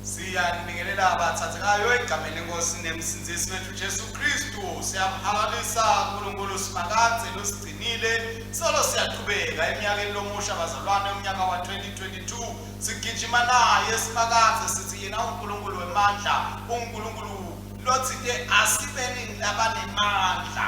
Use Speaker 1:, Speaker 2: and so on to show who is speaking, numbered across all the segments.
Speaker 1: Siyanibingelela abathathekayo egameni lenkosi nemsindzisi wethu Jesu Kristu. Siyamhalalisa uNkulunkulu simakadze losigcinile. Solo siyaqhubeka eminyakeni lomusha bazalwane umnyaka wa-2022 sigijima naye simakadze sithi yena uNkulunkulu wemandla uNkulunkulu lotsite asibeni labanemandla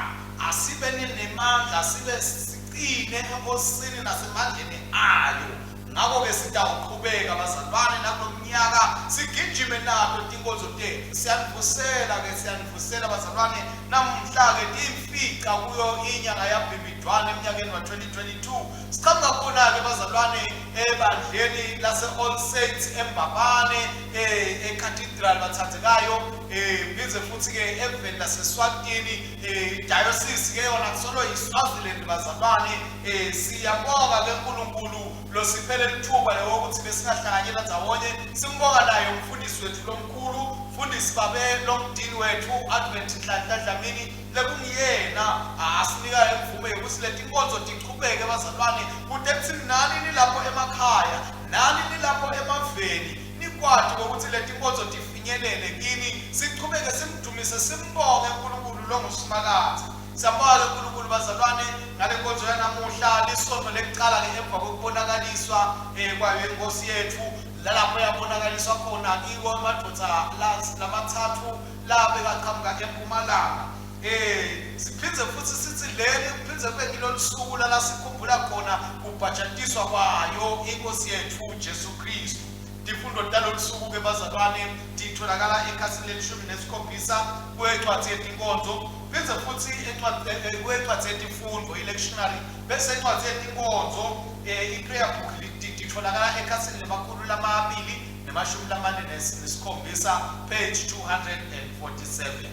Speaker 1: asibeni nemandla sibe siqine enkosini nasemandleni ayo. Ngakho-ke sitawuqhubeka bazalwane nakulo mnyaka sigijime nato tinkonzo tethu. Siyanivusela-ke, siyanivusela bazalwane namuhla-ke tiyimfica kuyo inyanga yaBhimbidvwane emnyakeni wa-2022. Siqhamuka khona-ke bazalwane ebandleni lase-All Saints eMbabane eh, eCathedral bathandekayo eh, phindze futhi-ke eveni laseSwatini eh, diocese ke yona kusolo yiSwaziland bazalwane. Eh siyabonga ke uNkulunkulu losiphe lelithuba lewokuthi besingahlanganyela ndawonye simbonga naye umfundisi wethu lomkhulu mfundisi babe lomdini wethu Advent Nhlanhla Dlamini lekungiyena asinika imvume yokuthi letinkonzo tichubeke bazalwane kude kuthi nani nilapho emakhaya nani nilapho emaveni nikwati ukuthi letinkonzo tifinyelele kini sichubeke simdumise simbonge uNkulunkulu longuSimakadze. Siyabonga uNkulunkulu bazalwane ngale nkonzo yanamuhla lisonto lekuqala ke emva kokubonakaliswa eh, kwayo inkosi yethu lalapho yabonakaliswa khona kiwo amadoda lamathathu labekaqhamuka empumalanga. Eh siphindze futhi sithi leli kuphindze kube ngilolu suku lala sikhumbula khona kubhajatiswa kwayo inkosi yethu Jesu Kristu. Tifundo talolu suku ke bazalwane titholakala ekhasini lelishumi nesikhombisa kwencwadi yetinkonzo phindze futhi eh, eh, kwencwadi yetifundvo i-lectionary bese incwadi yetinkonzo eh, i-prayer book titholakala ekhasini lemakhulu 247 page 247.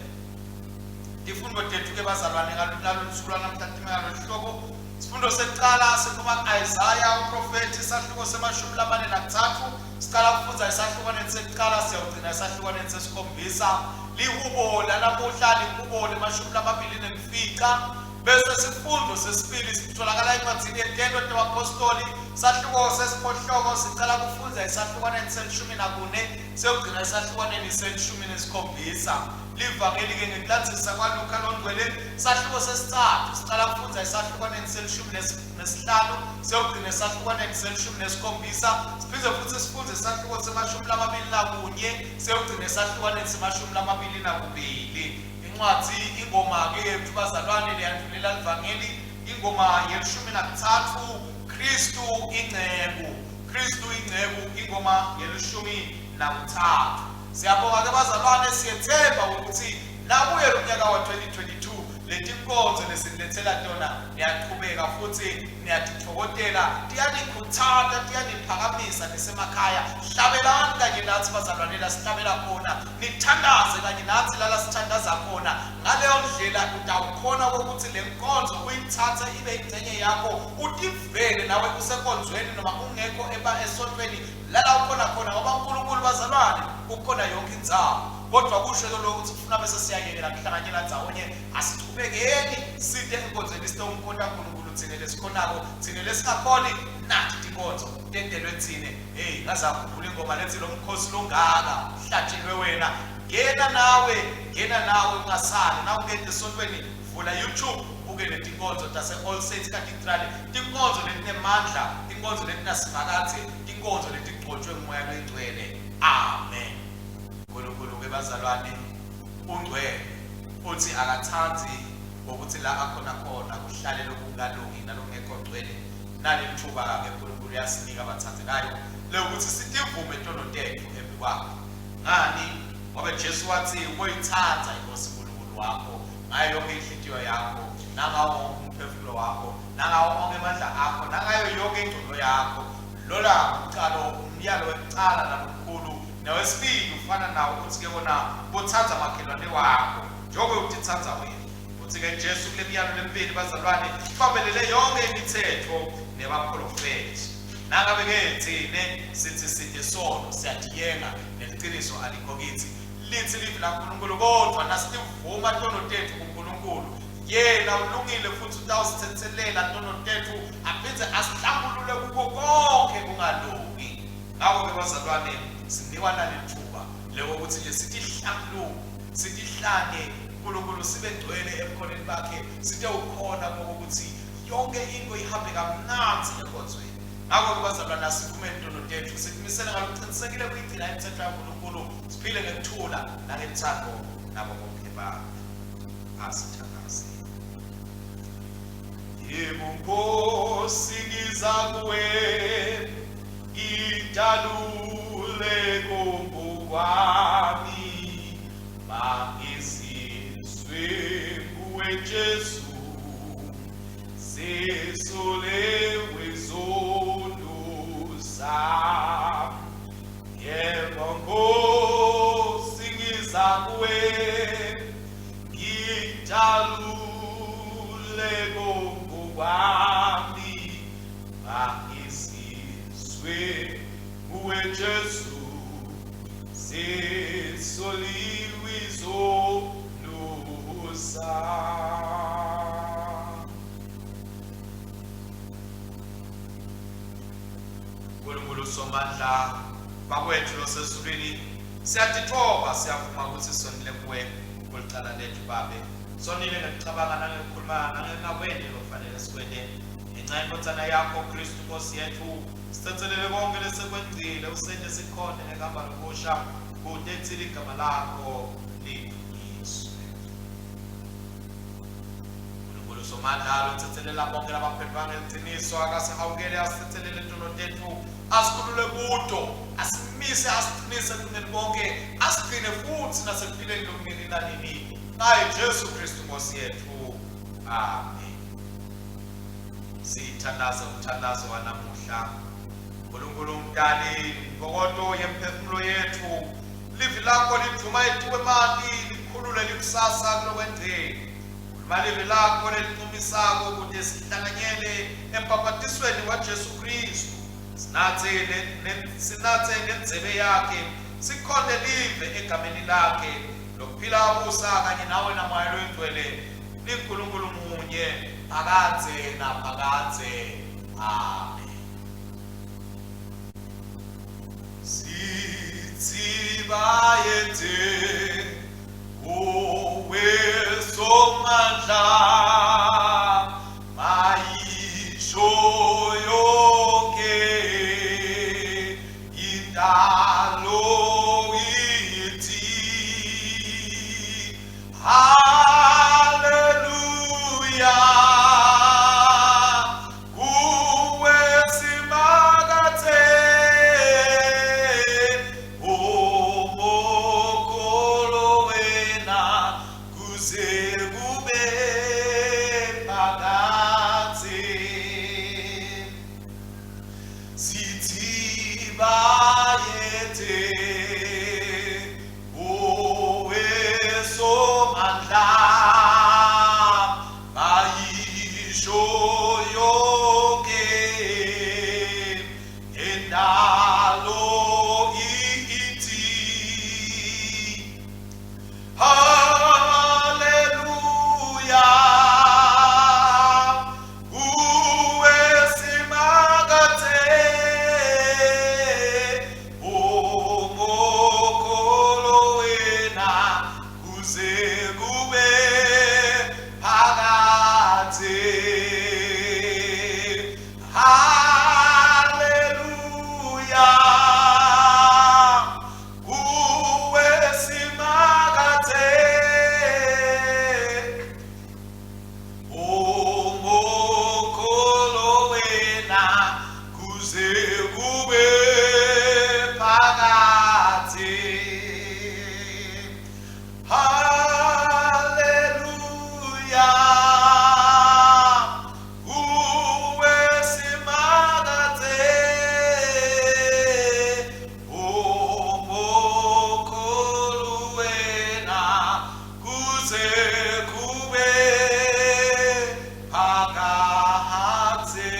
Speaker 1: Tifundo tethu ke bazalwane ngalolu suku lwanamhla time ngalolu hlobo. Sifundo sekuqala siphuma ku-Isaya uprofethi isahluko semashumi 43 siqala kufundza esahlukwaneni sekuqala siyawugcina esahlukwaneni sesikhombisa. Lihubo lanamuhla lihubo lemashumi 25. Bese sifundo sesibili sitholakala encwadzini yeTento tebapostoli sahluko sesiphohloko siqala kufundza esahlukwaneni selishumi nakune siyogcina esahlukwaneni selishumi nesikhombisa. Livangeli-ke ngekulandzisa kwaLukha longcwele sahluko sesitsatfu siqala kufundza esahlukwaneni selishumi nesihlanu siyogcina esahlukwaneni selishumi nesikhombisa siphinde futhi sifunde isahluko semashumi 21 siyogcina esahlukwaneni semashumi 22. Incwadi ingoma-ke yethu bazalwane leyandulela livangeli ingoma yelishumi nakuthathu Kristu inceku Kristu inceku ingoma yelishumi nakuthathu. Siyabonga ke bazalwane siyethemba ukuthi nakuye lo nyaka wa-2022 letinkonzo lesinilethela tona niyaqhubeka futhi niyatitfokotela tiyanikhuthaza tiyaniphakamisa nisemakhaya. Hlabelani kanye nathi bazalwane la sihlabela khona, nithandaze kanye nathi lala sithandaza khona. Ngaleyo ndlela utawukhona ukuthi le nkonzo uyithathe ibe ingxenye yakho utivele nawe usenkonzweni noma ungekho esontweni lala ukhona khona ngoba uNkulunkulu bazalwane ukhona yonke indzawo. Kodwa kusho ke lokho ukuthi kufuna bese siyayekela kuhlanganyela ndzawonye. Asichubekeni site enkonzweni site umkhonta uNkulunkulu thine lesikhonako thine lesingakhoni nathi tinkonzo tentelwe thine. Hey ngaze ngakhumbula ingoma lethi lo mkhosi longaka uhlatshelwe wena. Ngena nawe, ngena nawe ungasali nawungena esontweni vula YouTube ubuke letinkonzo tase All Saints Cathedral tinkonzo letinemandla tinkonzo letinasimakadze tinkonzo letigcotshwe ngumoya loyingcwele. Amen. uNkulunkulu ke bazalwane ungcwele uthi akathandi ngokuthi la akhona khona kuhlale lokungalungi nalokungekho ngcwele. Naleli thuba ke uNkulunkulu uyasinika abathandekayo lokuthi sitivume tono tethu embi kwakhe. Ngani? Ngoba Jesu wathi uboyithanda inkosi uNkulunkulu wakho ngayo yonke inhliziyo yakho nangawo wonke umphefumulo wakho nangawo onke amandla akho nangayo yonke ingqondo yakho. Lola umqalo umyalo wekuqala nalomkhulu nowesibili ufana nawo uthi ke wona bothanda makhelwane wakho njengoba utithanda wena. Uthi ke Jesu kule miyalo lemibili bazalwane ibambelele yonke imithetho nebaprofethi. Nangabe ke thine sithi side sono siyadiyenga neliciniso alikho kithi. Lithi livi laNkulunkulu kodwa nasitivuma tono tethu kuNkulunkulu yena ulungile futhi utawusithethelela tono tethu aphindze asihlambulule kuko konke kungalungi. Ngako-ke bazalwane, sinikwa nalithuba lekokuthi nje sitihlambuluke, sitihlange uNkulunkulu, sibe ngcwele ebukhoneni bakhe, sitewukhona kokuthi yonke into ihambe kamnandzi enkonzweni. Ngakho-ke bazalwane, asivumeni tono tethu, sitimisele ngalokuqinisekile kuyigcina imithetho yaNkulunkulu, siphile ngekuthula nangethando nabo bonke bantu. Asithandaze. Yebo Nkosi, ngiza kuwe, ngidalule ngokwami, mangizizwe nguwe Jesu, Sisuliwe izono zami. Yebo Nkosi, ngiza kuwe, ngidalule ngokwami, mangisizwe nguwe Jesu, sisuliwe izono zami. Nkulunkulu Somandla, bakwethu losezulwini, siyatithoba, siyavuma ukuthi sonile kuwe kulicala lethu Babe. Sonile ngekucabanga nangekukhuluma nangengakwenti lokufanele sikwente. Ngenxa yeNdvodzana yakho Kristu Nkosi yethu, sitsetselele konke lesekwengcile, usente sikhonde ngekuhamba lokusha, kute kutsi ligama lakho lidunyiswe. Nkulunkulu Somandla, lotsetselela bonke labaphendvuka ngeliciniso, akasihawukele, asitsetselele tono tetfu, asikhulule kuto, asimise, asiqinise ekulungeni konke, asigcine futsi nasekuphileni lokunini nanini. Ngaye Jesu Kristu Nkosi yetfu. Amen. Sithandaza umthandazo wanamuhla. Nkulunkulu Mdali, mbokodo yemphefumulo yetfu, livi lakho lidvuma etikwemanti, likhulule likusasa kulokwengcile. Khuluma livi lakho lelincumisako kute sihlanganyele embhabhatisweni waJesu Kristu, sinatse sinatse ngendzebe yakhe, sikhonte live egameni lakhe, lokuphila abusa kanye nawe naMoya loyiNgcwele, liNkulunkulu munye, phakadze naphakadze. Amen. Sithi bayethe kuwe Somandla, mayisho yonke indalo ithi Haleluya. Kuwe Simakadze, umokolo wena kuze kube phakadze. Sithi bayethe kuwe Somandla, bayisho yonke indalo ithi Haleluya, kuwe Simakadze, umokolo wena kuze kube phakadze. Haleluya, kuwe Simakadze, umokolo wena kuze kube phakadze. Haleluya, kuwe Simakadze, umokolo wena kuze kube phakadze.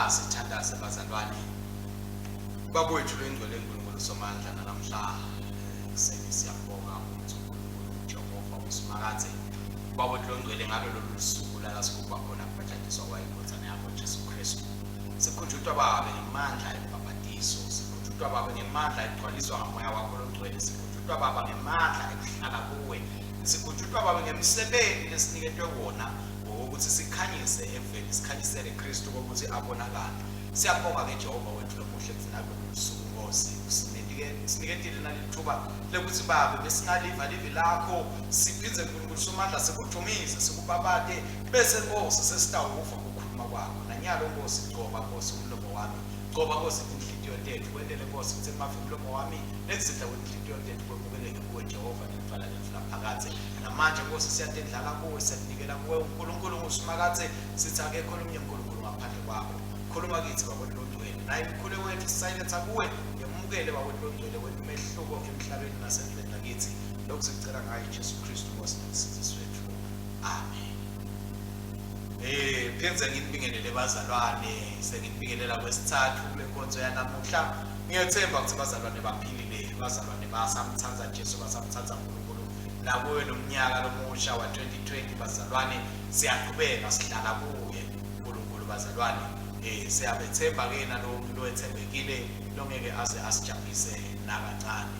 Speaker 1: Asithandaze bazalwane. Baba wethu loyingcwele uNkulunkulu Somandla, nalamhla ekuseni siyabonga ukuthi uNkulunkulu uJehova uSimakadze. Baba wethu longcwele ngalo lolu suku la sigubha khona kubhajadiswa kwayo indvodzana yakho Jesu Kristu. Sikhunjutwa babe ngemandla embhabhatiso, sikhunjutwa babe ngemandla ekugcwaliswa ngamoya wakho longcwele, sikhunjutwa baba ngemandla ekuhlala kuwe, sikhunjutwa babe ngemsebenti lesiniketwe wona wokuthi sikhanyise eveni, sikhanyisele Kristu kokuthi abonakale. Siyabonga ke Jehova wethu lomuhle kuthi nalolu suku Nkosi usiniketile nalithuba lekuthi babe besingaliva livi lakho siphindze nkulunkulu somandla sikudumise sikubabate bese nkosi sesitawuva kukhuluma kwakho nanyalo nkosi gcoba nkosi umlomo wami gcoba nkosi tinhlitiyo tethu wentele nkosi kutsi emavi umlomo wami nekuzidla kwetinhlitiyo tethu kwemukeleke kuwe jehova nelidvwala letfu laphakadze namanje nkosi siyatendlala kuwe siyakunikela kuwe unkulunkulu ngusimakadze sithi akekho lomunye unkulunkulu ngaphandle kwakho khuluma kitsi baba longcwele naye umkhuleko wethu sisayiletha kuwe yemukele baba longcwele wena umehluko emhlabeni nasendlini lakithi lokhu sikucela ngaye Jesu Kristu Nkosi nomsindisi wethu amen. Phindze nginibingelele bazalwane senginibingelela kwesithathu kule nkonzo yanamuhla. Ngiyethemba ukuthi bazalwane baphilile, bazalwane basamthanda Jesu, basamthanda uNkulunkulu. Nakuyo nomnyaka lomusha wa-2020 bazalwane siyaqhubeka sihlala kuye uNkulunkulu bazalwane. Siyabethemba ke nalowo muntu owethembekile longeke aze asijabhise nakancane.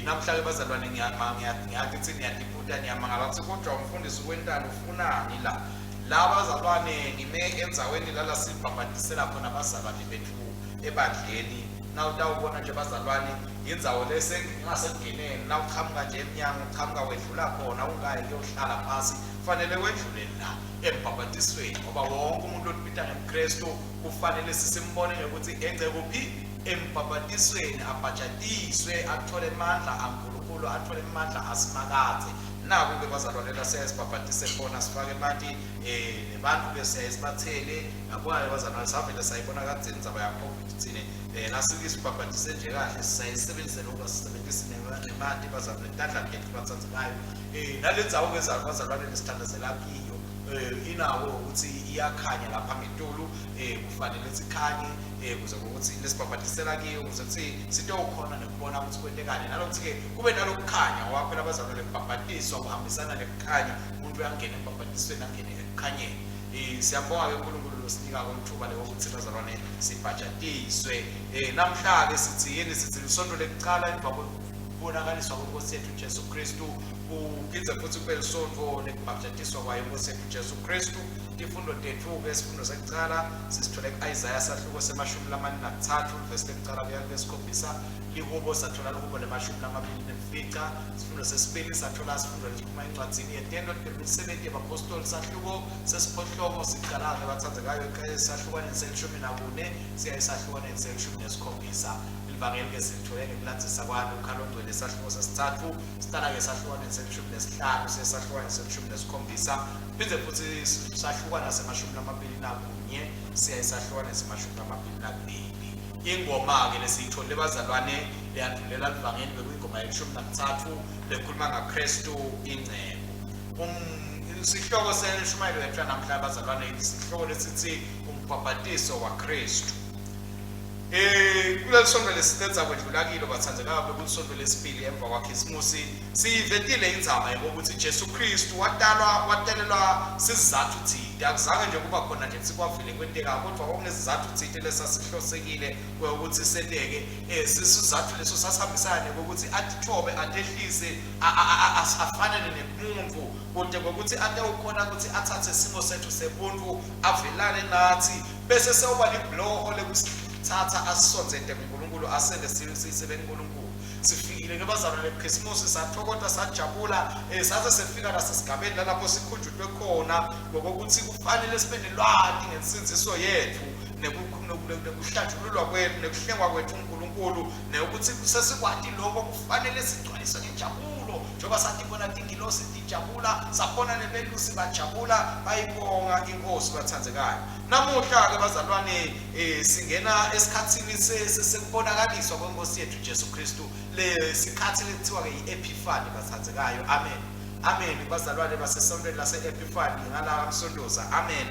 Speaker 1: Namhla ke bazalwane ngiyathi ukuthi niyatibuta niyamangala ukuthi kodwa umfundisi wentani ufunani la. La bazalwane ngime endzaweni lala sibhabhadisela khona abazalwane bethu ebandleni. Nawutawubona nje bazalwane indzawo lesengasekungeneni nawuchamuka nje emnyango uchamuka wedlula khona ungayi kuyohlala phasi fanele wedlule la embhabhadisweni ngoba wonke umuntu otibita ngemKristu kufanele sisimbone ngekuthi ence kuphi embhabhadisweni abhajatiswe athole amandla aNkulunkulu athole amandla asimakadze naku-ke bazalwane la siyaye sibhabhadise khona sifake emanti um nebantu-ke siyaye sibathele yabona-ke bazalwane savele sayibona kadzeni indzaba ya-COVID thine um nasike sibhabhadise nje kahle sisaye sisebenzise lokhu asisebenzisi nemanti bazalwane tandla tethu batsandzekayo um nale ndzawo-ke bazalwane lesithandazela kiyo um inawo ukuthi iyakhanya lapha ngetulu um kufanele sikhanye um kuze ukuthi lesibhabhadisela kiyo ukuze kuthi sitowukhona nekubona ukuthi kwentekani nalokuthi-ke kube nalokukhanya ngoba phela abazalwane kubhabhadiswa kuhambisana nekukhanya umuntu uyangena embhabhadisweni angene ekukhanyeni. Siyabonga-ke uNkulunkulu losinikako lithuba lekokuthi bazalwane sibhajatiswe. Namhla-ke sithi yini sithi lisonto lekucala emva kokubonakaliswa kwenkosi yethu Jesu Kristu kuphindze futhi kube lisonto lekubhajatiswa kwayo inkosi yethu Jesu Kristu. Tifundo tethu-ke isifundo sekucala sisithole ku-Isaya sahluko semashumi lamane nakutsatfu vesi lekucala kuya kulesikhombisa. Lihubo sathola lihubo lemashumi lamabili nemfica. Sifundo sesibili sathola sifundo lesiphuma encwadzini yetento temisebenti yebapostoli sahluko sesiphohlongo sicala-ke batsandzekayo esahlukwaneni selishumi nakune siya esahlukaneni selishumi nesikhombisa. Livangeli-ke silithole ngekulandzisa kwaLukha longcwele sahluko sesitsatfu sicala-ke esahlukaneni selishumi nesihlanu siya esahlukaneni selishumi nesikhombisa phindze futhi sahlukana semashumi lamabili nakunye siya esahlukaneni semashumi lamabili nakubili. Ingoma-ke lesiyitholile bazalwane leyandulela livangeli bekuyingoma yelishumi nakutsatfu lekhuluma ngaKristu ingcebo. Sihloko seshumayelo yethu yanamhla bazalwane isihloko lesithi umbhabhatiso waKristu. Kuleli sonto lesiqedza kwedlula kilo bathandekayo bekulisonto lesibili emva kwaKhisimusi siyivetile indzaba yokuthi Jesu Kristu watalwa watelelwa sizathu tsite akuzange nje kuba khona nje sikwavele kwenteka kodwa kwakunesizathu tsite lesasihlosekile ukuthi senteke. Sizathu leso sasihambisana nekuthi atithobe atehlise afanele nemuntu kude kokuthi atewukhona ukuthi athathe isimo sethu sebuntu avelane nathi bese sewuba libhuloho lekusithatha asisondzete kuNkulunkulu asende sibe kuNkulunkulu. Sifikile ke bazalwane ekhisimusi sathokota sajabula. Saze sefika nasesigabeni lalapho sikhunjutwe khona ngokuthi kufanele sibe nelwati ngensindziso yethu nekuhlanjululwa kwethu nekuhlengwa kwethu uNkulunkulu nekuthi sesikwati lokho kufanele sigcwaliswe ngenjabulo njengoba satibona tingilosi tijabula sabona nebelusi bajabula bayibonga inkosi bathandzekayo. Namuhla ke bazalwane singena esikhatsini sekubonakaliswa kwenkosi yethu Jesu Kristu le sikhathi lekuthiwa ke i-Epiphany bathandzekayo. Amen amen bazalwane basesontweni lase-Epiphany ngala kaMsondoza. Amen.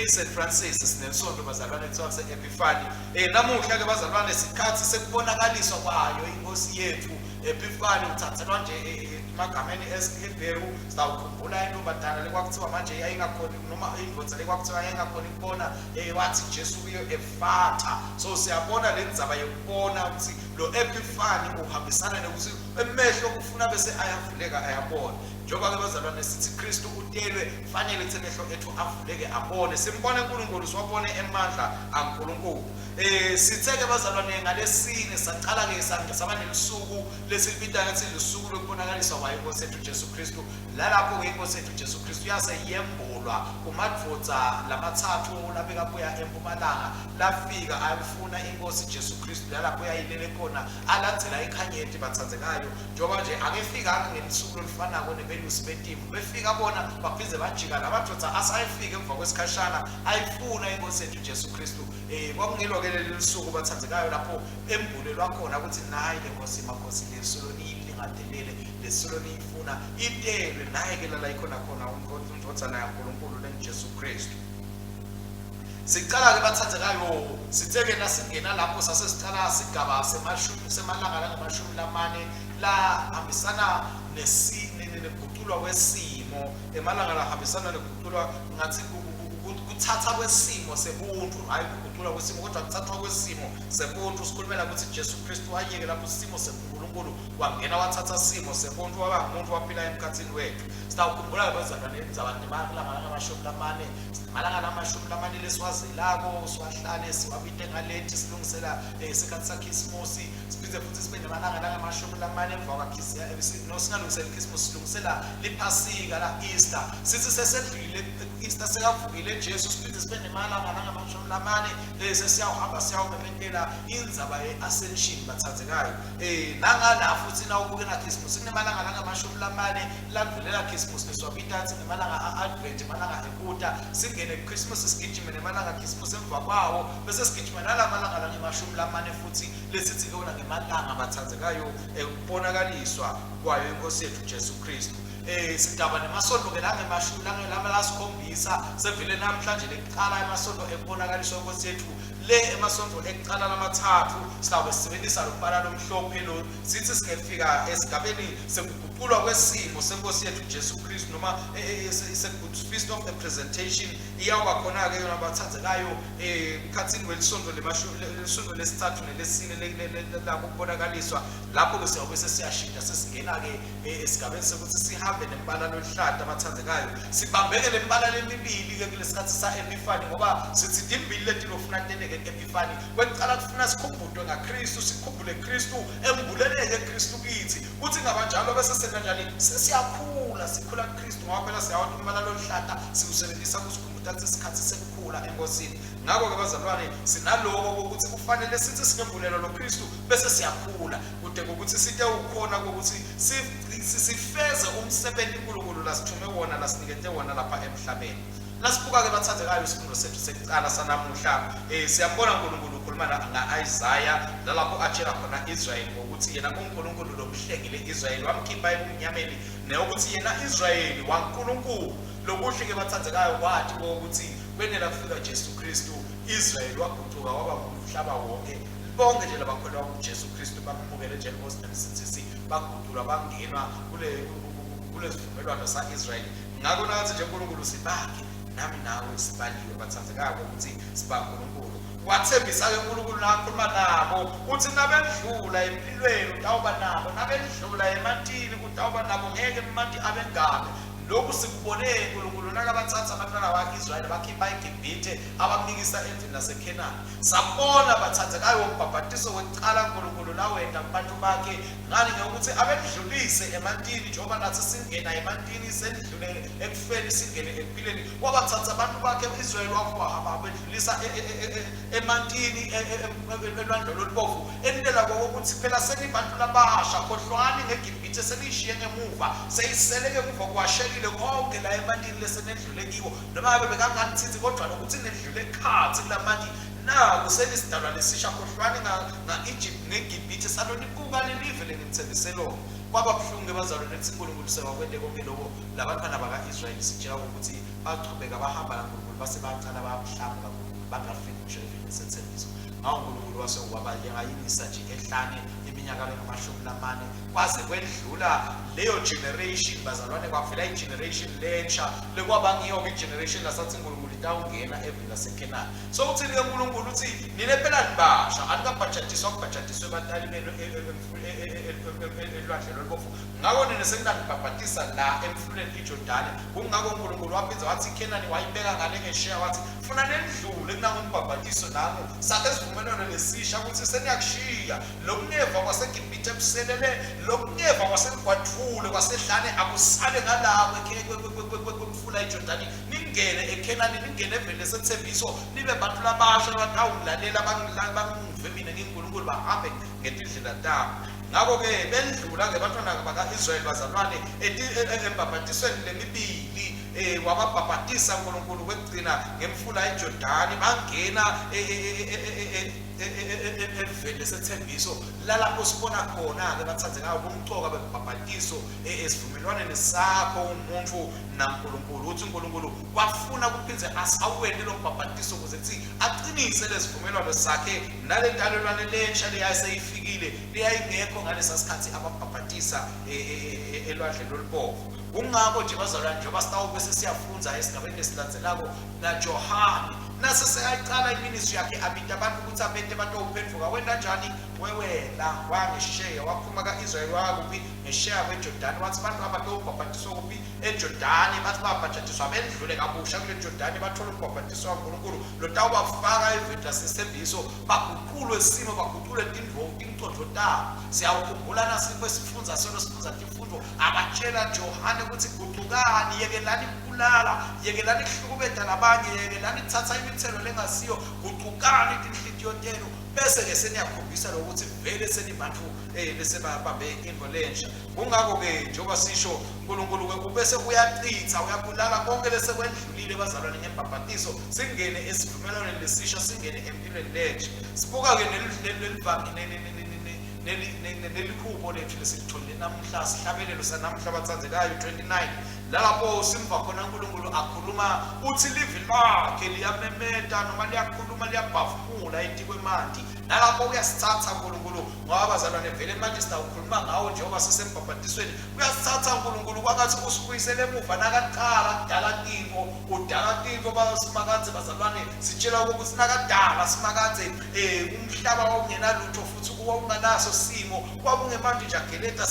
Speaker 1: St Francis sinesonto bazalwane kuthiwa kuse-Epiphany. Namuhla ke bazalwane sikhathi sekubonakaliswa kwayo inkosi yethu. Epiphany uthathelwa nje Emagameni esiHebheru sitawukhumbula intombazana lekwakuthiwa manje yayingakhoni noma indvodza lekwakuthiwa yayingakhoni kubona, wathi Jesu kuyo efatha. So siyabona le ndzaba yekubona ukuthi lo epiphany uhambisana nokuthi emehlo kufuna bese ayavuleka ayabona. Njengoba-ke bazalwane sithi Kristu utelwe, kufanele ukuthi emehlo ethu avuleke abone, simbone uNkulunkulu, siwabone emandla aNkulunkulu. Sithe-ke bazalwane ngalesine saqala-ke saba nelusuku lesilibita ngathi lusuku lokubonakaliswa kwayo inkosi yethu Jesu Kristu. Lalapho-ke inkosi yethu Jesu Kristu yase yembulwa kumadvodza lamathathu labekabuya empumalanga, lafika ayofuna inkosi Jesu Kristu lalapho yayilele khona, alandzela ikhanyeti bathandzekayo. Njengoba nje akefikanga ngelisuku lolufanako nebelusi betimvu, befika bona baphindze bajika. Lamadvodza asayefika emva kwesikhashana ayifuna inkosi yethu Jesu Kristu. Kwakungilo-ke leli lusuku bathandzekayo lapho embulelwa khona ukuthi nayi le nkosi makhosi lesulo niyilingadelele, lesulo niyifuna itelwe naye-ke lala ikhona khona indvodzana yaNkulunkulu lenguJesu Kristu. Sicala-ke bathandzekayo, sithe-ke nasingena lapho sase sicala sigaba semashumi semalanga langamashumi lamane lahambisana nekuguculwa kwesimo, emalanga lahambisana nekuguculwa ngathi kuthatha kwesimo sebuntu, hhayi kuguculwa kwesimo kodwa kuthathwa kwesimo sebuntu. Sikhulumela ukuthi Jesu Kristu wayeke lapho isimo sebuNkulunkulu wangena wathatha simo sebuntu waba ngumuntu waphila emkhathini wethu. Sitawukhumbula bazalwane indzaba nemalanga langamashumi lamane, malanga lamashumi lamane lesiwazelako siwahlale siwabite ngalethi silungisela isikhathi sakhisimusi. Siphinde futhi sibe nemalanga langamashumi lamane emva kwakhisimusi, no singalungisela ikhisimusi, silungisela liphasika la Easter. Sithi sesedlulile Easter sekavukile Jesu, siphinde sibe nemalanga langamashumi lamane sesiyawuhamba siyawumemetela indzaba ye-ascension bathandzekayo. Nangala futhi nawubuke nakhisimusi kunemalanga langamashumi lamane landvulela khisimusi lesiwabita athi ngemalanga a-advent, emalanga ekuta. Singene kukhisimusi sigijime nemalanga akhisimusi emva kwawo, bese sigijima nalamalanga langemashumi lamane futhi lesithi ke wona ngemalanga bathandzekayo ekubonakaliswa kwayo inkosi yethu Jesu Kristu. Sidaba nemasonto ke langemashumi lama lasikhombisa sevele namhlanje lekuqala emasonto ekubonakaliswa inkosi yethu le emasonto ekuqala lamathathu sitawube sisebenzisa lo mbala lomhlophe lo. Sithi singefika esigabeni sekuguqulwa kwesimo senkosi yethu Jesu Kristu noma feast of the presentation iyawuba khona-ke yona bathandzekayo emkhathini welisonto lelisonto lesithathu nelesine lapho kubonakaliswa. Lapho-ke siyawube sesiyashintsha sesingena-ke esigabeni sokuthi sihambe nembala loluhlata abathandzekayo, sibambeke le mbala lemibili-ke kulesikhathi sa-Epiphany, ngoba sithi timbili leti lofuna teneke ku-Epiphany. Kwekucala kufuna sikhumbutwe ngaKristu, sikhumbule Kristu, embuleleke Kristu kithi, kuthi ngabanjalo bese senza njani, sesiyakhula, sikhula kuKristu, ngoba phela siyawati umbala loluhlata siwusebenzisa kusikhumbuta ukuthi isikhathi sekukhula enkosini. Ngakho-ke bazalwane sinaloko kokuthi kufanele sithi singembulelwa loKristu bese siyakhula kude kokuthi site ukhona kokuthi sifeze umsebenzi uNkulunkulu lasithume wona, lasinikete wona lapha emhlabeni. Nasibuka-ke bathandekayo isifundo sethu sekuqala sanamuhla, siyambona uNkulunkulu ukhuluma nga-Isaya lalapho atshela khona Israyeli ngokuthi yena uNkulunkulu lomhlengile Israyeli wamkhipha ebumnyameni, neyokuthi yena Israyeli waNkulunkulu. Lokuhle-ke bathandekayo kwathi kokuthi kwenela kufika Jesu Kristu, Israyeli wagucuka waba ngumhlaba wonke. Bonke nje labakholwa kuJesu Kristu bamukele njengenkosi nemsindisi baguculwa bangenwa kulesivumelwano sa-Israyeli. Ngakho nakathi nje uNkulunkulu sibakhe, nami nawe sibaliwe bathandekayo ukuthi sibaNkulunkulu. Wathembisa-ke uNkulunkulu nakhuluma nabo uthi nabendlula empilweni utawuba nabo, nabendlula emantini utawuba nabo, ngeke emanti abengabe. Lokhu sikubone uNkulunkulu nakabathatha abantwana bakwa-Israyeli bakhipha eGibhithe abamikisa endlini laseKhenani. Sabona bathandekayo umbhabhatiso wekuqala uNkulunkulu lawenta kubantu bakhe ngani ngekuthi abendlulise emantini, njengoba nathi singena emantini sendlule ekufeni singene ekuphileni. Wabathatha abantu bakhe u-Israyeli wabendlulisa emantini elwandle olubovu, entela kokuthi phela senibantu labasha, khohlwani ngeGibhithe seniyishiye ngemuva, seyisele ngemuva kuwashelile konke la emantini lesenedlule kiwo. Noma ngabe bekanganithithi kodwa nokuthi nedlule khathi kulamanti naku senisidalwa lesisha, khohlwani nga-Egypt ngeGibhithe, salonibuka lelive lenginithembise lona. Kwaba buhlungu-ke bazalwane ukuthi uNkulunkulu sewakwente konke lokho labantwana baka-Israyeli sitshela ukuthi bachubeka bahamba naNkulunkulu base baqala bayamhlamuka uNkulunkulu bangafiki ngisho evini lesethembiso. Ngawo uNkulunkulu wase wabayengayinisa nje ehlane iminyaka lengamashumi lamane kwaze kwendlula leyo generation bazalwane kwavela i-generation lensha lekwaba ngiyo-ke i-generation lasathi uNkulunkulu itawungena eveni laseKhenani. So uthini-ke uNkulunkulu uthi nine phela nibasha anikabhajatiswa kubhajatiswe batali benu elwandle lolubovu ngakho nina senginanibhabhatisa la emfuleni iJordani. Kungakho uNkulunkulu waphinde wathi iKhenani wayibeka ngale ngesheya wathi funa nendlule kunangumbhabhatiso nangu sakhe isivumelwano lesisha ukuthi seniyakushiya lokungeva kwaseGibhithe kuselele lokungeva kwasemgwadvule kwasehlane akusale ngala kwemfula iJordani ningene eKhenani ningene eveni lesethembiso nibe bantu labasha abatawungilalela bangive mina nginguNkulunkulu bahambe ngetindlela tami. Ngakho-ke bendlula-ke abantwana baka-Israyeli bazalwane embhabhatisweni lemibili um wababhabhatisa uNkulunkulu kwekugcina ngemfula iJordani bangena eveni lesethembiso lalapho sibona khona-ke bathandekayo ubumcoka bembhabhatiso esivumelwaneni sakho umuntu naNkulunkulu uthi uNkulunkulu wafuna kuphindze awente lo mbhabhatiso ukuze kuthi aqinise lesivumelwano sakhe nale ntalelwane lensha leyayiseyifikile leyayingekho ngalesa sikhathi ababhabhatisa elwandle lolubovu. Kungakho nje bazalwane njengoba sitawube sesiyafunza esigabeni lesilandzelako naJohane nase sekayicala iministry yakhe abita abantu ukuthi abente batowuphendvuka wenta njani wewela wangesheya waphuma ka-Israyeli waya kuphi ngesheya kweJordani wathi abantu abatowubhabhatiswa kuphi eJordani bathi babhajatiswa bendlule kabusha kule Jordani bathola umbhabhatiso waNkulunkulu lotawubafaka eveni lasesithembiso baguqulwe simo baguqulwe tingcondvo tabo. Siyawukhumbula nasipho esifundza solo sifundza tifundvo abatshela Johane ukuthi gucukani yekelani kubulala yekelani kuhlukubeta labanye yekelani kuthatha imithelo lengasiyo gucukani tinhlitiyo tenu bese-ke seniyakhombisa lokuthi vele senibantu um bese babambe intfo lensha. Kungakho-ke njengoba sisho uNkulunkulu-ke ubese uyachitha uyabulala konke lesekwendlulile bazalwane ngembhabhatiso singene esivumelwaneni lesisha singene empilweni lensha. Sibuka-ke nelihubo lethu lesilitholile namuhla sihlabelelo sanamhla batsandzekayo 29 lapho simva khona uNkulunkulu akhuluma uthi livi lakhe liyamemeta noma liyakhuluma liyabhavumula etikwemanti nalapho uyasithatha uNkulunkulu ngoba bazalwane vele manje sitawukhuluma ngawo njengoba sisembhabhatisweni uyasithatha uNkulunkulu kwangathi usibuyisele emuva nakaqala kudala tintfo udala tintfo basimakadze bazalwane sitshela ukuthi nakadala simakadze um umhlaba wawungenalutho futhi wawunganaso simo kwakungemanti nje ageleta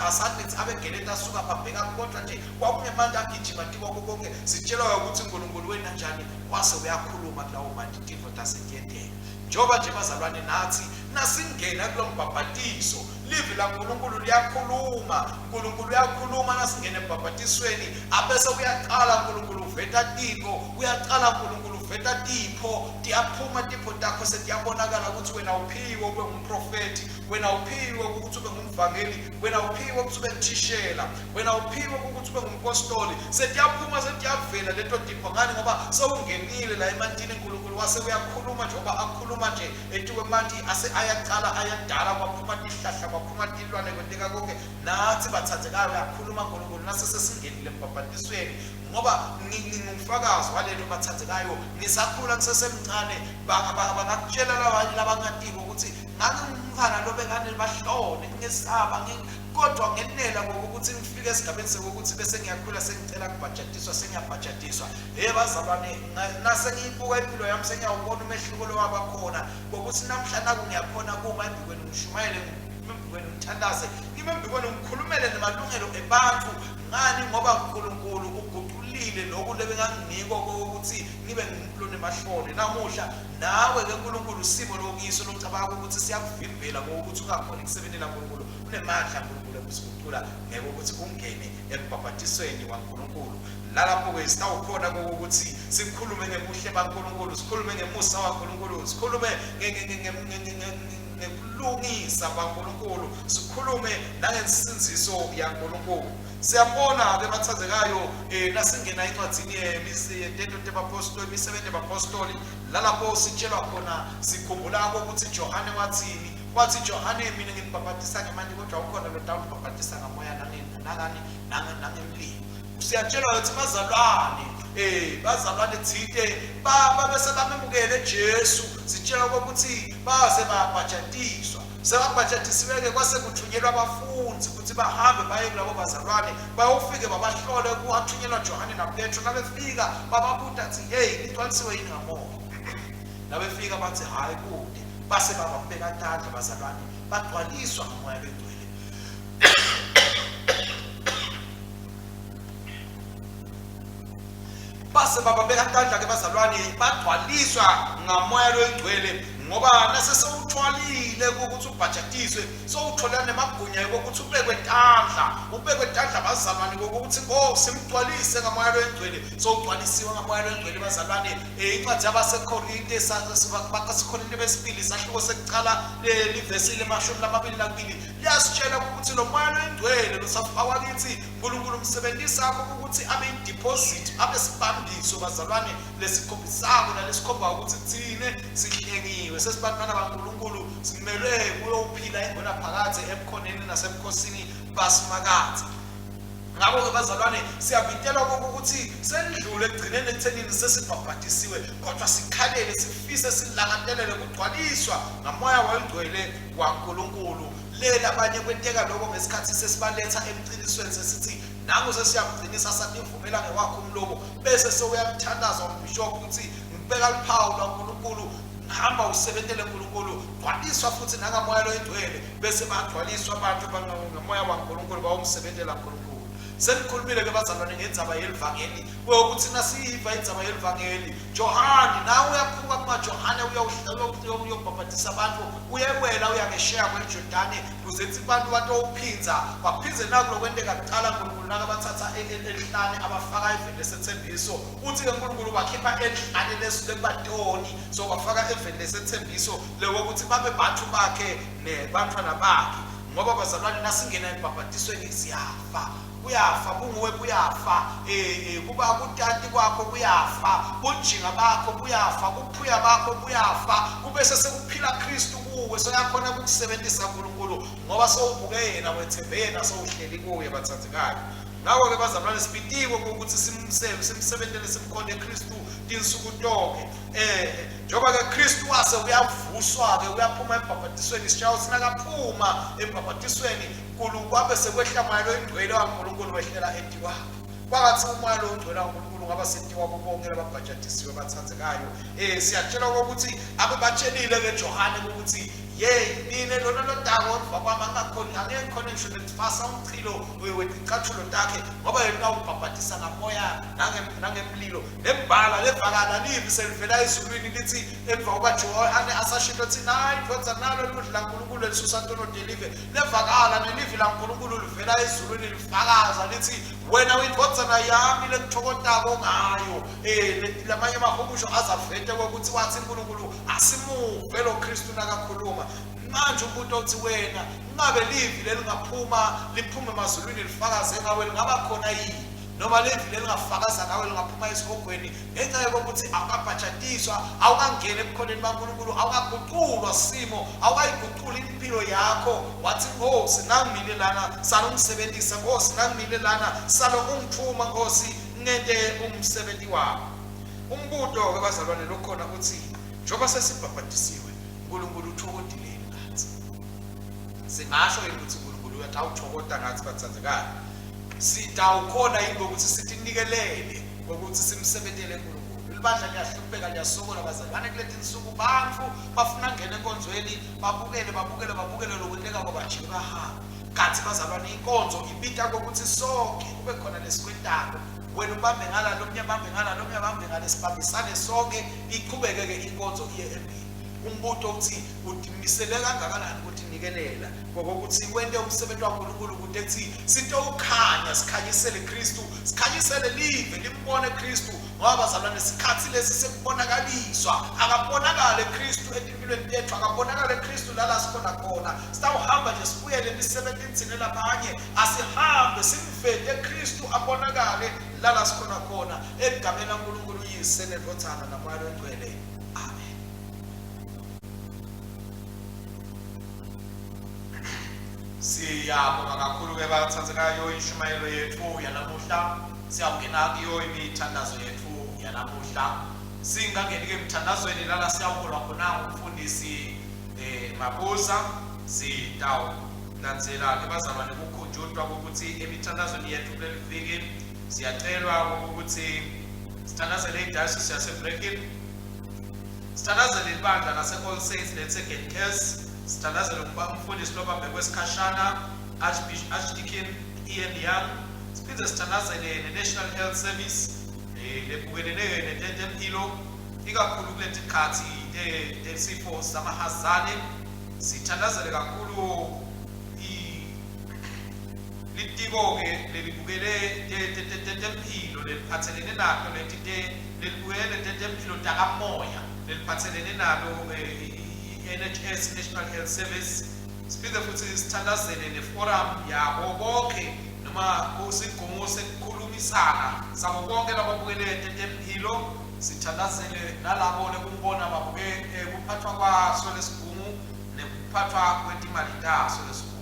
Speaker 1: asanethi abegeleta asuka babheka kodwa nje kwakungemanti agijima tikwako konke sitshelwa ukuthi uNkulunkulu wena njani wase uyakhuluma kulawo manti tintfo tasetiyenteka. Njengoba nje bazalwane nathi nasingena kulo mbhabhatiso livi laNkulunkulu liyakhuluma uNkulunkulu uyakhuluma nasingena embhabhatisweni abese uyaqala uNkulunkulu uveta tintfo uyaqala uNkulunkulu uveta tipho tiyaphuma tipho takho setiyabonakala ukuthi wena uphiwe ube ngumprofethi wena uphiwe ukuthi ube ngumvangeli wena uphiwe ukuthi ube ngithishela wena uphiwe ukuthi ube ngumpostoli setiyaphuma setiyavela leto tipho ngani ngoba sewungenile la emantini uNkulunkulu wase uyakhuluma njengoba akhuluma nje etikwemanti ase ayaqala ayadala kwaphuma tihlahla kwaphuma tilwane kwenteka konke nathi bathandekayo uyakhuluma uNkulunkulu nase sesingenile embhabhatisweni ngoba ngingumfakazi walento bathandekayo ngisakhula ngisesemncane bangakutshela labanye labangatiko ukuthi ngangingumfana lobekane bahlone ngingesaba Kodwa ngenela ngokuthi ngifike esigabeni sokuthi bese ngiyakhula sengicela kubhajatiswa sengiyabhajatiswa. Hey bazalwane nase ngiyibuka impilo yami sengiyawubona umehluko lo wabakhona ngokuthi namhla naku ngiyakhona kuma embikweni ngishumayele embikweni ngithandaze ngime embikweni ngikhulumele nemalungelo ebantu ngani ngoba uNkulunkulu uguqulile lokhu lebenganginikwa kokuthi ngibe ngumuntu lonemahloni namuhla nawe ke uNkulunkulu usimo lokiso locabanga ukuthi siyakuvimbela ngokuthi ungakhoni kusebenzela uNkulunkulu Unemandla uNkulunkulu ekusiguqula ngeke ukuthi ungene embhabhatisweni waNkulunkulu. Nalapho-ke sitawukhona kokuthi sikhulume ngebuhle baNkulunkulu, sikhulume ngemusa waNkulunkulu, sikhulume ngekulungisa kwaNkulunkulu, sikhulume nangensindziso yaNkulunkulu. Siyabona-ke bathandekayo um nasingena encwadini yetento tebapostoli, imisebenzi yabapostoli, lalapho sitshelwa khona sikhumbula ukuthi Johane wathini Wathi Johane, mina nginibhabhadisa ngemanti kodwa ukhona lo tawunibhabhadisa ngamoya nangani nangemlilo. Siyatshelwa ukuthi bazalwane bazalwane thite babese bamemukele Jesu. Sitshelwa ukuthi baze babhajatiswa. Sebabhajatisiwe-ke kwase kuthunyelwa abafundi ukuthi bahambe baye kulabo bazalwane bayofike babahlole. Kwathunyelwa Johane naPetro. Nabefika bababuta athi, hey, nigcwalisiwe yini ngamoya? Nabefika bathi, hhayi kude. Base bababeka tandla bazalwane, bagcwaliswa ngamoya longcwele. Base bababeka tandla-ke bazalwane, bagcwaliswa ngamoya loyingcwele, ngoba nase sewuthwalile ukuthi ubhajatiswe, sewuthola nemagunya kokuthi ubekwe tandla, ubekwe tandla bazalwane kokuthi Nkosi simgcwalise ngamoya loyingcwele. Sewugcwalisiwe ngamoya loyingcwele bazalwane. Incwadi yabaseKorinte, baseKorinte besibili isahluko sekucala livesi lemashumi lamabili nakubili liyasitshela ukuthi lo moya loyingcwele losafakwa kithi, uNkulunkulu umsebenzisa ukuthi abe ideposit, abe sibambiso bazalwane lesikhombisako nalesikhomba ukuthi thine sihlengiwe, sesibantwana baNkulunkulu, simelwe kuyophila ingona phakadze ebukhoneni nasebukhosini basimakadze. Ngakho-ke bazalwane, siyabitelwa ukuthi sendlule ekugcineni ekuthenini sesibhabhadisiwe, kodwa sikhalele, sifise, silangatelele kugcwaliswa ngamoya wengcwele waNkulunkulu. Lela abanye kwenteka lokho ngesikhathi sesibaletha emqinisweni, sesithi nangu sesiyamgcinisa, sativumela ngewakho umlomo, bese sewuyamthandaza umbhishobhi ukuthi ngibeka luphawu lwaNkulunkulu, hamba usebentele uNkulunkulu, gcwaliswa futhi nangamoya loyingcwele. Bese bagcwaliswa abantu ngamoya waNkulunkulu, bawumsebentela uNkulunkulu. Senikhulumile ke bazalwane ngendzaba yelivangeli, kuyokuthi nasiyiva indzaba yelivangeli, Johane nawe uyaphuka kumaJohane, uyobhabhadisa abantu, uyewela uyangesheya kweJordani kuze kuthi abantu batowuphindza baphindze naku lokwenteka kucala. uNkulunkulu nakabathatha elihlane abafaka eveni lesethembiso, uthi-ke uNkulunkulu bakhipha elihlane lekubatoni, so bafaka eveni lesethembiso lekokuthi babe bantu bakhe nebantwana bakhe. Ngoba bazalwane, nasingena ebhabhadisweni siyafa, kuyafa bunguwe, buyafa kuba kutati kwakho, kuyafa bunjinga bakho, buyafa buphuya bakho, buyafa, kubese sekuphila Kristu kuwe. Soyakhona ukukusebenzisa uNkulunkulu ngoba sowubuke yena, wethembe yena, sowuhleli kuye bathandekayo. Ngakho-ke bazalwane, sibitiwe ukuthi simsebentele, simkhonde Kristu tinsuku tonke. Njengoba-ke Kristu wase uyavuswa-ke, uyaphuma embhabhatisweni, sishayo sinakaphuma embhabhatisweni, Nkulunkulu kwabe sekwehla moya loyingcwele waNkulunkulu wehlela etikwakhe. Kwangathi umoya loyingcwele waNkulunkulu ungaba setikwabo bonke lababhajatisiwe bathandekayo. Siyatshelwa ukuthi abebatshelile-ke Johane ukuthi, yeyi mina lona lodako emva kwami angingakhoni, angeke ngikhone ngisho nekufasa umchilo weticathulo takhe, ngoba yena uyawubhabhatisa ngamoya nangemlilo. Nembala levakala livi selivela ezulwini lithi emva kokuba Johane asashilo thi, nayi indvodza nalo livi laNkulunkulu elisusa tono telive. Levakala nelivi laNkulunkulu livela ezulwini lifakaza lithi, wena uyindvodzana yami lengithokodako ngayo. Lamanye amahumusho azavete ukuthi wathi uNkulunkulu asimuve lo Kristu nakakhuluma. Manje umbuto uthi, wena ngabe livi lelingaphuma liphume emazulwini lifakaze ngawe lingaba khona yini? Noma livi lelingafakaza ngawe lingaphuma esihogweni ngenxa yokuthi awukabhajatiswa, awukangeni ebukhoneni baNkulunkulu, awukaguqulwa simo, awukayiguquli impilo yakho. Wathi, Nkosi, nangimile lana, salo ungisebenzisa. Nkosi, nangimile lana, salo ungithuma. Nkosi, ngente umsebenzi wakho. Umbuto-ke bazalwane lokhona uthi, njengoba sesibhabhadisiwe, uNkulunkulu uthokodile yini ngathi? Singasho yini ukuthi uNkulunkulu uyatawuthokoda ngathi bathandekayo? Sitawukhona yini ukuthi sitinikelele ngokuthi simsebentele uNkulunkulu? Libandla liyahlupheka, liyasokola bazalwane kuleti nsuku. Bantu bafuna ngena enkonzweni, babukele, babukele, babukele lokwenteka kwabajike bahambe. Kanti bazalwane, inkonzo ibita kokuthi sonke kube khona lesikwentako. Wena ubambe ngala, lomnye abambe ngala, lomnye abambe ngale, sibambisane sonke, iqhubeke-ke inkonzo iye embili. Umbuto uthi, utimisele kangakanani ukutinikelela ngokokuthi wente umsebenzi waNkulunkulu kude kuthi sitowukhanya, sikhanyisele Kristu, sikhanyisele live limbone Kristu? Ngoba bazalwane, isikhathi lesi sekubonakaliswa, akabonakale Kristu etimpilweni tethu, akabonakale Kristu lala sikhona khona. Sitawuhamba nje sibuyele emisebentini thine labanye, asihambe simvete Kristu abonakale lala sikhona khona, egameni laNkulunkulu uYise neNdvodzana naMoya loNgcwele, amen. Siyabonga kakhulu-ke bathandekayo inshumayelo yethu yanamuhla. Siyawungena kuyo imithandazo yethu yanamuhla. Singangeni-ke emthandazweni lala siyawuholwa khona umfundisi Mabuza. Sitawulandzela-ke bazalwane kukhunjutwa kokuthi emithandazweni yethu kuleli viki siyacelwa ukuthi sithandazele idayosisi yaseBreckin, sithandazele ibandla lase-All Saints leliseGenkes, sithandazele umfundisi lobambe kwesikhashana Archdeacon Ian Young, siphinde sithandazele ne-National Health Service lebukelene netempilo ikakhulu kuleti khathi tesifo samahazane. Sithandazele kakhulu litiko-ke lelibukele tetempilo leliphathelene nato leti lelibukele tetempilo takamoya leliphathelene nalo i-NHS, National Health Service. Siphinde futhi sithandazele neforum yabo bonke noma kusigungu sekukhulumisana sabo bonke lababukele tetempilo. Sithandazele nalabo lekubona babuke kuphathwa kwaso lesigungu nekuphathwa kwetimali taso lesigungu.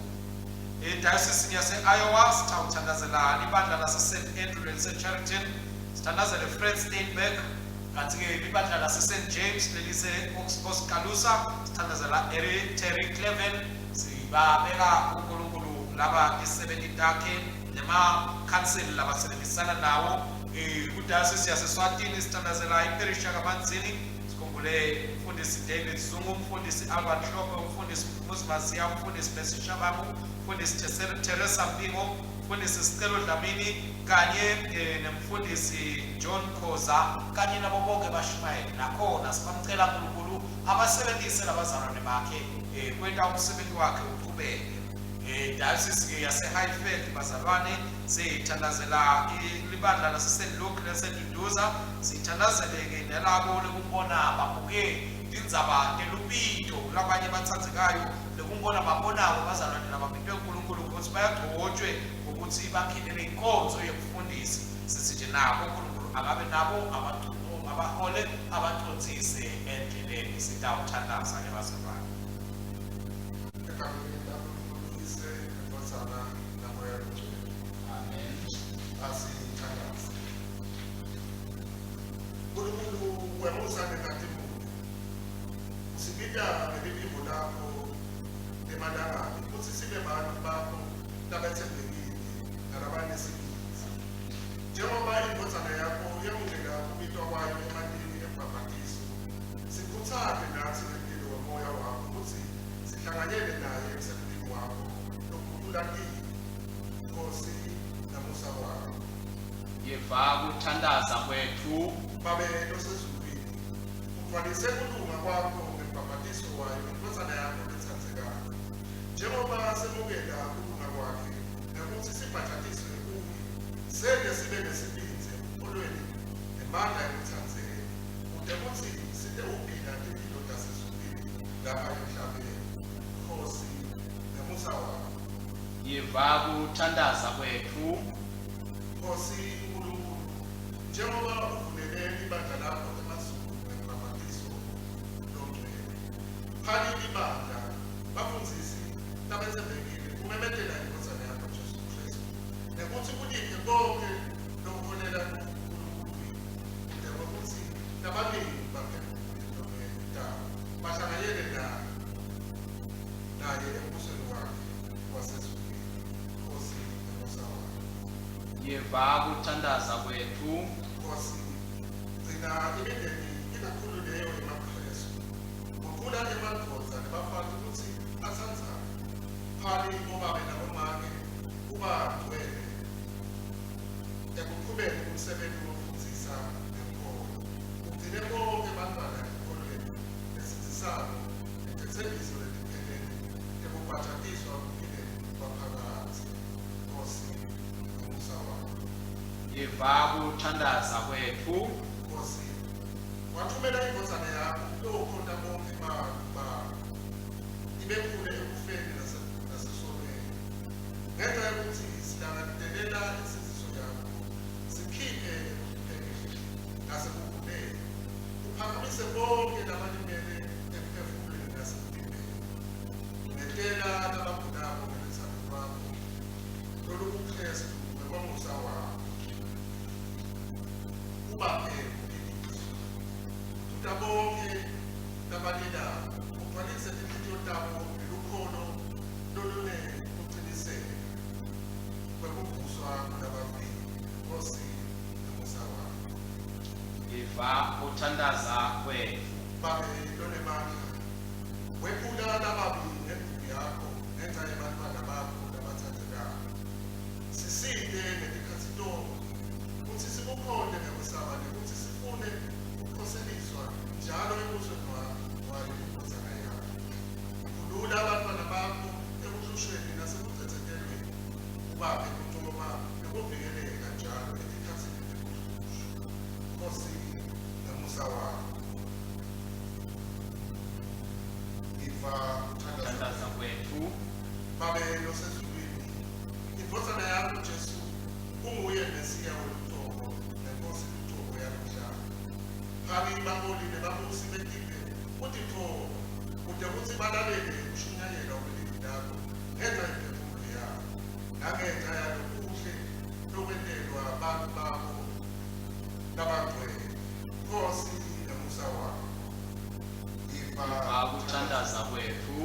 Speaker 1: Edayosisini yase-Iowa sitawuthandazela libandla lase-St Andrew lelise-Chariton, sithandazele Fred Steinberg, kanti-ke libandla lase-St James lelise-Oskaloosa sithandazela Terry Cleven. Sibabeka uNkulunkulu laba tisebenti takhe nemakhanseli labasebenzisana nawo. Kudayosisi yaseSwatini sithandazela iparish yakaManzini, sikhumbule umfundisi David Zungu, umfundisi Albert Hlophe, umfundisi Mphumuzi Maziya, umfundisi Mercy Shabangu, umfundisi Teresa Mpingo, umfundisi Sicelo Dlamini kanye nemfundisi John Khoza kanye nabo bonke bashumayeli. Nakhona sibamcela uNkulunkulu abasebenzise labazalwane bakhe kwenta umsebenzi wakhe uqhubeke. Dayosisi-ke yase-Highveld bazalwane sithandazela libandla lase-St Luke laseDuduza, sithandazele-ke nalabo lekubona babuke tindzaba telupito kulabanye batsandzekayo lekubona babonako bazalwane lababitwe uNkulunkulu ukuthi bayagcotshwe ngokuthi bangenele inkonzo yebufundisi. Sithi nje nabo uNkulunkulu akabe nabo, abahole, abacondzise endleleni. Sitawuthandaza-ke bazalwane.
Speaker 2: Egameni laNkulunkulu Indvodzana naMoya Longcwele.
Speaker 1: Amen.
Speaker 2: Asithandaze. Nkulunkulu wemusa nenkazimulo, usibita ngeliphimbo lakho emalangabi kutsi sibe bantfu bakho labetsembekile nalabanesibindzi. Njengoba indvodzana yakho yemukela kubitwa kwayo emantini embhabhatiso, sikhutsate natsi ngemlilo wemoya wakho kutsi sihlanganyele naye emsebentini wakho logucula timo. Nkosi namusa wakho.
Speaker 1: Yeva kuthandaza kwethu.
Speaker 2: Babe losezulwini, ugcwalise kulunga kwakho ngembhabhatiso wayo indvodzana yakho letsandzekako. Njengoba semukela kulunga kwakhe ngekutsi sibhajatiswe kuye, sente sibe nesibindzi ekukholweni nemandla ekutsandzeni, kute kutsi sitewuphila timphilo tasezulwini lapha emhlabeni. Nkosi nemusa wakho.
Speaker 1: Yeva kuthandaza kwethu.
Speaker 2: Nkosi Nkulunkulu, njengoba uvulele libandla lakho emazulu ngembhabhatiso longcwele, phani libandla bafundzisi labetsembekile kumemetela indvodzana yakho Jesu Khristu nekutsi kuliphe konke lokuholela kuNkulunkulu, kute kwekutsi labaningi baphendvuke etonweni tabo bahlanganyele naye embusweni wakhe wasezulwini. Nkosi nemusa wakho.
Speaker 1: Yeva kuthandaza kwethu.
Speaker 2: Nkosi, gcina imindeni ikakhulu leyo yemaKhristu, gucula emadvodza nebafati kutsi batsandzane, phani bobabe nabomake kuba ngcwele ekuqhubeni umsebenti wokufundzisa ngenkolo, ugcine bonke bantwana enkholweni lesindzisako netetsembiso letiphelele tekubhajatiswa ekuphileni kwaphakadze. Nkosi nemusa wakho.
Speaker 1: Yeva kuthandaza kwethu.
Speaker 2: Nkosi, wathumela indvodzana yakho kuyokhonta bonke bantfu bakho, ibephule ekufeni nasesonweni. Ngenxa yokuthi silangatelela insindziso yakho, sikhiphe ekuhluphekeni nasekuguleni, uphakamise bonke labalimele emphefumulweni nasemtimbeni. Ngetela labagulako ngelutsandvo lwakho lolukuKhristu ngekwemusa wakho. Ubaphe kuphiliswa. Tuta bonke labalilako, ugcwalise tinhlitiyo tabo ngelukholo. lolunekuciniseka kwekuvuswa kulabafile, Nkosi, ngemusa wakho.
Speaker 1: Iva kuthandaza kwethu.
Speaker 2: Babe lonemandla, wephula lababi ngenduku yakho ngenxa yebantfwana bakho labatsandzekako. Sisite ngetikhatsi tonkhe kutsi sikukhonte ngekwesaba nekutsi sifune kukhoseliswa njalo ebusweni wayo iNdvodzana yakho. Khulula bantfwana bakho ekuhlushweni nasekucedzetelweni, ubaphe kuncoma nekuvikeleka njalo etikhatsini tekuhlushwa. Nkosi, ngemusa wakho. Iva kuthandaza
Speaker 1: kwethu.
Speaker 2: Babe losezulwini, iNdvodzana yakho Jesu unguye Mesiya welucobo neNkosi lucobo yalomhlaba. Phani baholi nebabusi betive kutitfoba kute kutsi balalele kushunyayelwa kwelivi lakho ngenca yemiphefumulo yabo nangenca yalokuhle lokwentelwa bantfu bakho labangcwele. Nkosi ngemusa wakho. Iva
Speaker 1: kuthandaza kwethu.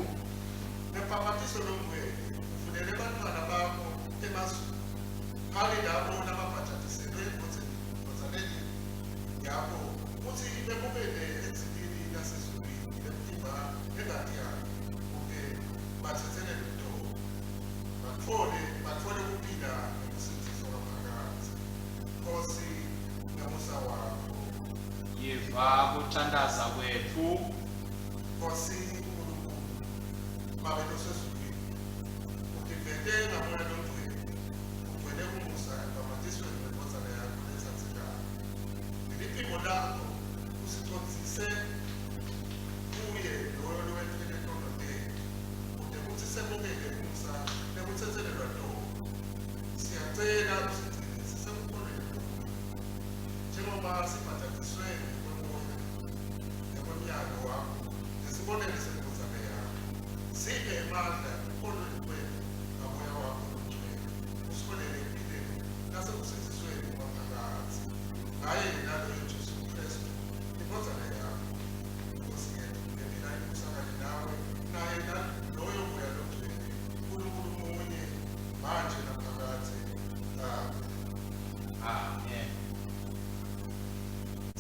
Speaker 2: Ngebhabhatiso longcwele uvulele bantfwana bakho emazulu. Phani labo lababhajatiselwe endvodzaneni yakho kutsi bemukele edzilini lasezulwini lemtimba nengati yakhe kute batsetselelwe tono, batfole kuphila nekusindziswa kwaphakadze. Nkosi, ngemusa wakho.
Speaker 1: Yiva kuthandaza kwethu.
Speaker 2: Nkosi Nkulunkulu, Babe losezulwini, utivete ngaMoya loNgcwele, ugcwele umusa ekubhabhatisweni kweNdvodzana yakho letsandzekako. Ngeliphimbo lakho usicondzise kuye loyo lowetfwele tono tetfu, kute kutsi semukele umusa nekutsetselelwa tono. Siyacela usigcine sisekukholweni lokuhle, njengoba sibhajatiswe ngekwemoya ngekwemyalo wakho nesibonelo seNdvodzana yakho. Siphe emandla ekukholweni kwetfu ngaMoya wakho loNgcwele, usiholele ekuphileni nasekusindzisweni kwaphakadze. Ngaye yena loyo Jesu Khristu, iNdvodzana yakho, iNkhosi yetfu, lephila ibusa kanye nawe, naye loyo Moya loNgcwele, Nkulunkulu munye, manje naphakadze. Amen.
Speaker 1: Amen.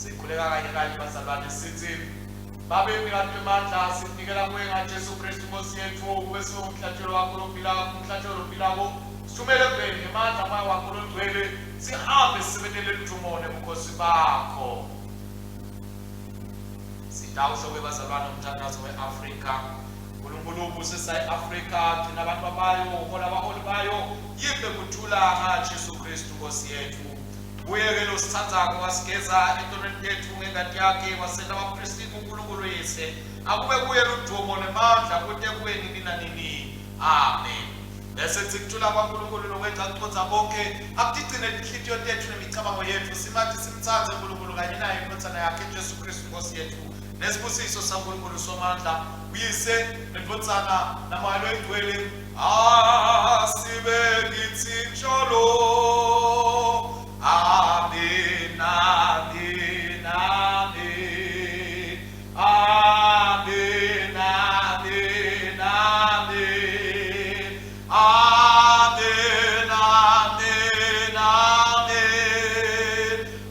Speaker 1: Sikhuleka kanye kanye bazalwane sithi Babe mnikati wemandla sinikela kuwe ngaJesu Kristu Nkosi yethu kube siwumhlatshelo wakho lophilako umhlatshelo lophilako sithumele ekubeni ngemandla moya wakho longcwele sihambe sisebentele ludumo nebukhosi bakho. Sitawusho ke bazalwane umthandazo we-Afrika. Nkulunkulu ubusisa i-Afrika, gcina abantu bayo, hola abaholi bayo, yiphe kuthula ngaJesu Kristu Nkosi yethu. Kuye-ke losithandzako wasigeza etonweni tetfu ngengati yakhe, wasenta baphristi kuNkulunkulu Uyise. Akube kuye ludumo nemandla kute kube nini nanini. Amen. Bese kuthi kuthula kwaNkulunkulu lokwenza kucondza konke akutigcine tinhlitiyo tetfu nemicabango yetfu simathi simtsandze uNkulunkulu kanye naye iNdvodzana yakhe Jesu Kristu Nkosi yetfu. Nesibusiso saNkulunkulu Somandla, uYise neNdvodzana naMoya loyiNgcwele asibe kitsi njalo. Amen, amen, amen. Amen, amen, amen. Amen, amen, amen.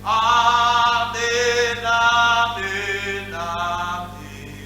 Speaker 1: Amen, amen, amen.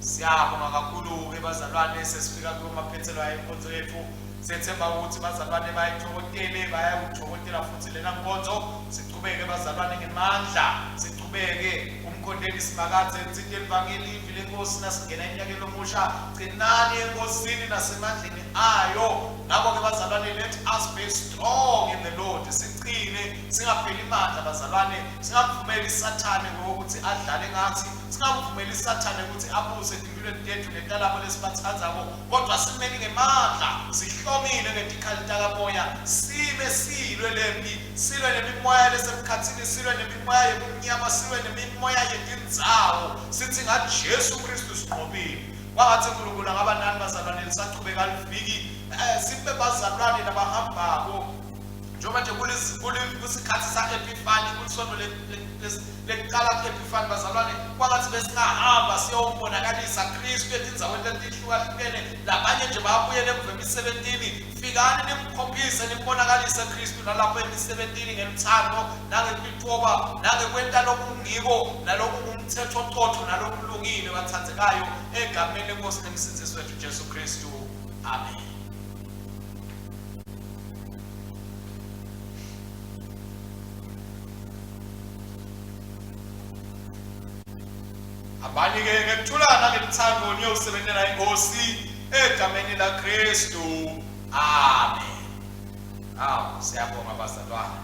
Speaker 1: Siyabonga kakhulu-ke bazalwane, sesifika kumaphethelo ayenkonzo yethu. Sethemba ukuthi bazalwane bayithokotele, bayawuthokotela futhi lena nkonzo. Sichubeke bazalwane ngemandla, sichubeke kumkhondeni Simakadze, nsite livangeli ivi lenkosi nasingena eminyakeni lomusha. Gcinani enkosini nasemandleni ayo. Ngakho-ke bazalwane, let us be strong in the Lord. Siqine, singapheli mandla bazalwane, singamvumeli Sathane ngokuthi adlale ngathi, singamvumeli Sathane ukuthi abuse etimpilweni tethu netalabo lesibatsandzako, kodwa simeni ngemandla, sihlomile ngetikhali takamoya, sime silwe lempi, silwe nemimoya lesemkhatsini, silwe nemimoya yebumnyama, silwe nemimoya yetindzawo, sithi ngaJesu Kristu sinqobile. Kwangathi uNkulunkulu angaba nani bazalwane lisachubeka liviki, sibe bazalwane labahambako. Njengoba nje kusikhathi sa-Epiphany, kulisonto lekuqala ku-Epiphany, bazalwane, kwangathi besingahamba siyombonakalisa Kristu etindzaweni letihlukahlukene. Labanye nje bayabuyela emuva emisebentini. Fikani nimkhombise, nimbonakalise Kristu nalapho emisebentini ngeluthando nangekutitfoba nangekwenta lokungiko nalokungumthetho cotho nalokulungile, bathandzekayo, egameni leNkosi nemsindzisi wethu Jesu Kristu. Amen. Hambani-ke ngekuthula nangeluthando niyosebentela iNkosi egameni laKristu. Amen. Awu, siyabonga bazalwane.